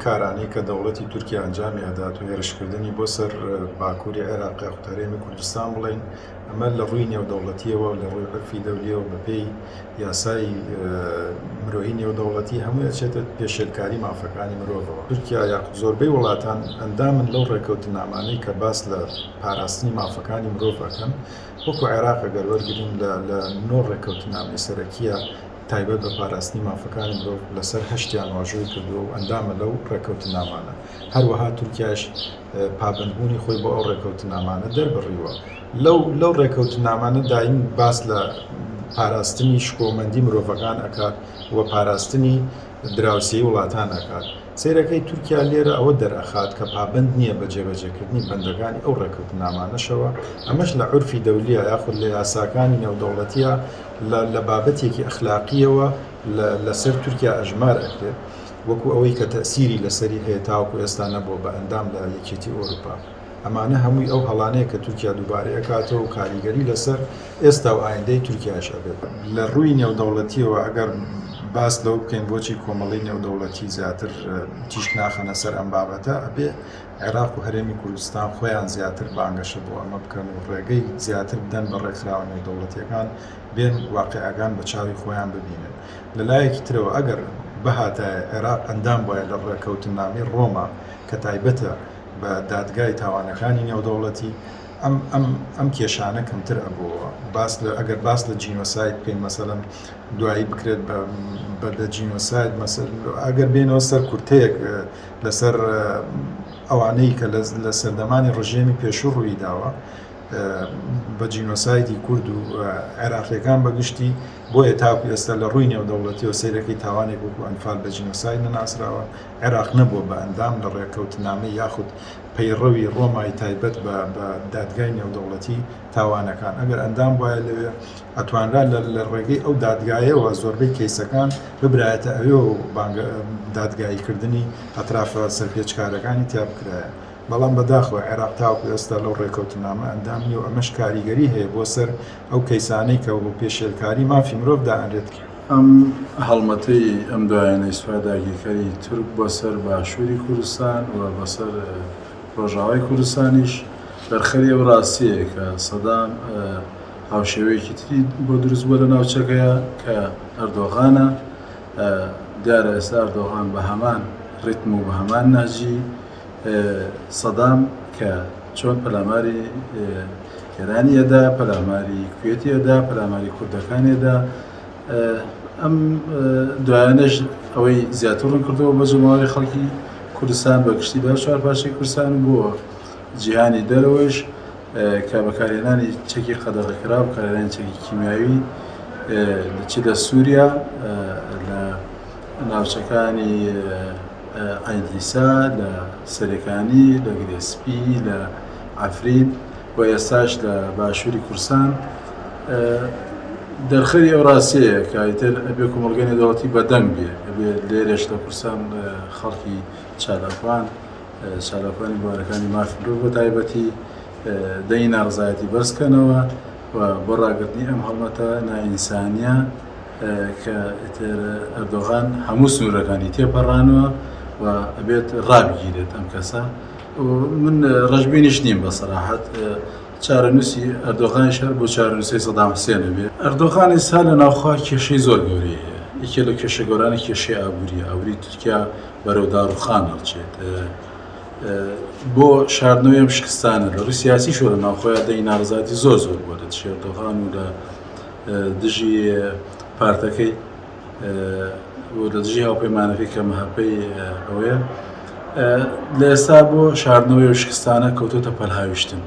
کارانەی کە دەوڵەتی تورکیا ئەنجامی ئەدات و هێرشکردنی بۆ سەر باکووری عێراق یاخود هەرێمی کوردستان بڵێین ئەمە لە ڕووی نێودەوڵەتیەوە لە ڕووی عورفی دەولیەوە بەپێی یاسای مرۆیی نێودەوڵەتی هەمووی ئەچێتە پێشێلکاری مافەکانی مرۆڤەوە. تورکیا یاخود زۆربەی وڵاتان ئەندامن لەو ڕێکەوتنامانەی کە باس لە پاراستنی مافەکانی مرۆڤ ئەکەن وەکو عێراق ئەگەر وەرگرین لە لە نۆ ڕێکەوتنامەی سەرەکیە تایبەت بە پاراستنی مافەکانی مرۆڤ لەسەر هەشتیان واژۆی کردووە و ئەندامە لەو ڕێکەوتنامانە. هەروەها تورکیاش پابەندبوونی خۆی بۆ ئەو ڕێکەوتنامانە دەربڕیوە. لەو لەو ڕێکەوتنامانە دایم باس لە پاراستنی شکۆمەندی مرۆڤەکان ئەکات و پاراستنی دراوسێی وڵاتان ئەکات. سەیرەکەی تورکیا لێرە ئەوە دەرئەخات کە پابەند نییە بە جێبەجێکردنی بەندەکانی ئەو ڕێکەوتنامانەشەوە، ئەمەش لە عورفی دەولیە یاخود لە یاساکانی نێودەوڵەتیە لە لە بابەتێکی ئەخلاقییەوە لە لەسەر تورکیا ئەژمار ئەکرێت وەکو ئەوەی کە تەئسیری لەسەری هەیە تاوەکو ئێستا نەبووە بە ئەندام لە یەکێتی ئەوروپا. ئەمانە هەمووی ئەو هەڵانەیە کە تورکیا دووبارەی ئەکاتەوە و کاریگەری لەسەر ئێستا و ئایندەی تورکیاش ئەبێت. لە ڕووی نێودەوڵەتییەوە ئەگەر باس لەوە بکەین بۆچی کۆمەڵەی نێودەوڵەتی زیاتر تیشک ناخەنە سەر ئەم بابەتە، ئەبێ عێراق و هەرێمی کوردستان خۆیان زیاتر بانگەشە بۆ ئەمە بکەن و ڕێگەی زیاتر بدەن بە ڕێکخراوە نێودەوڵەتییەکان بێن واقیعەکان بە چاوی خۆیان ببینن. لە لایەکی ترەوە ئەگەر بهاتایە عێراق ئەندام بوایە لە ڕێککەوتننامەی ڕۆما کە تایبەتە بە دادگای تاوانەکانی نێودەوڵەتی، ئەم ئەم ئەم کێشانە کەمتر ئەبۆوە. باس لە ئەگەر باس لە جینۆساید بکەین مەسەلەن دوایی بکرێت بە بە لە جینۆساید مەسەل ئەگەر بێنەوە سەر کورتەیەک لەسەر ئەوانەی کە لە سەردەمانی ڕژێمی پێشوو ڕووی داوە بە جینۆسایدی کورد و عێراقیەکان بەگشتی بۆیە تاکو ئێستا لە ڕووی نێودەوڵەتیەوە سەیرەکەی تاوانێک وەکو ئەنفال بە جینۆساید نەناسراوە عێراق نەبووە بە ئەندام لە ڕێککەوتنامەی یاخود پەیڕەوی ڕۆمای تایبەت بە بە دادگای نێودەوڵەتی تاوانەکان ئەگەر ئەندام بوایە لەوێ ئەتوانرا لە ڕێگەی ئەو دادگایەوە زۆربەی کەیسەکان ببرایەتە ئەوێ و دادگاییکردنی ئەترافە سەرپێچکارەکانی تیا بکرایە بەڵام بەداخەوە عێراق تاوەکو ئێستا لەو ڕێکەوتنامە ئەندام نیە و ئەمەش کاریگەری هەیە بۆ سەر ئەو کەیسانەی کە بۆ پێشێلکاری مافی مرۆڤ دائەنرێت. ئەم هەڵمەتەی ئەم دوایانەی سوپای داگیرکەری تورک بۆ سەر باشووری کوردستان و بۆ سەر ڕۆژاوای کوردستانیش دەرخەری ئەو ڕاستیەیە کە سەدام هاوشێوەیەکی تری بۆ دروست بووە لە ناوچەکەیە کە ئەردۆغانە. دیارە ئێستا ئەردۆغان بە هەمان ڕیتم و بە هەمان نەهجی سەدام کە چۆن پەلاماری ئێرانی ئەدا، پەلاماری کوێتی ئەدا، پەلاماری کوردەکانی ئەدا، ئەم دوایانەش ئەوەی زیاتر ڕوون کردەوە بە جەماوەری خەڵکی کوردستان بە گشتی لە چوار پارچەی کوردستان و بۆ جیهانی دەرەوەش کە بەکارهێنانی چەکی قەدەغەکراو، بەکارهێنانی چەکی کیمیاوی چ لە سووریا لە ناوچەکانی عەین عیسا، لە سەرێکانی، لە گرێ سپی، لە عەفرین و ئێستاش لە باشووری کوردستان دەرخەری ئەو ڕاستیەیە کە ئیتر ئەبێ کۆمەڵگەی نێودەوڵەتی بەدەنگ بێ، ئەبێ لێرەش لە کوردستان خەڵکی چالاکوان، چالاکوانی بوارەکانی مافی مرۆڤ بە تایبەتی دەنگی ناڕەزایەتی بەرز کەنەوە و بۆ ڕاگرتنی ئەم هەڵمەتە نائینسانیە کە ئیتر ئەردۆغان هەموو سنوورەکانی تێپەڕانوە و ئەبێت ڕابگیرێت ئەم کەسە من ڕەشبینیش نیم بە سەراحەت چارەنووسی ئەردۆغانیش هەر بۆ چارەنووسی سەدام حسێن ئەبێ. ئەردۆغان ئێستا لە ناوخوا کێشەی زۆر گەورەی هەیە یەکێ لە کێشە گەورانە کێشەی ئابووریە ئابووری تورکیا بەرەو داڕوخان هەڵچێت بۆ شاردنەوەی ئەم شکستانە لە ڕووی سیاسیشەوە لە ناوخۆیان دەنگی ناڕەزایەتی زۆر زۆر بووە لە دژی ئەردۆغان و لە دژی پارتەکەی و لە دژی هاوپەیمانەکەی کە مەهەپەی ئەوەیە لە ئێستا بۆ شاردنەوەی و شکستانە کەوتۆتە پەلهاویشتن.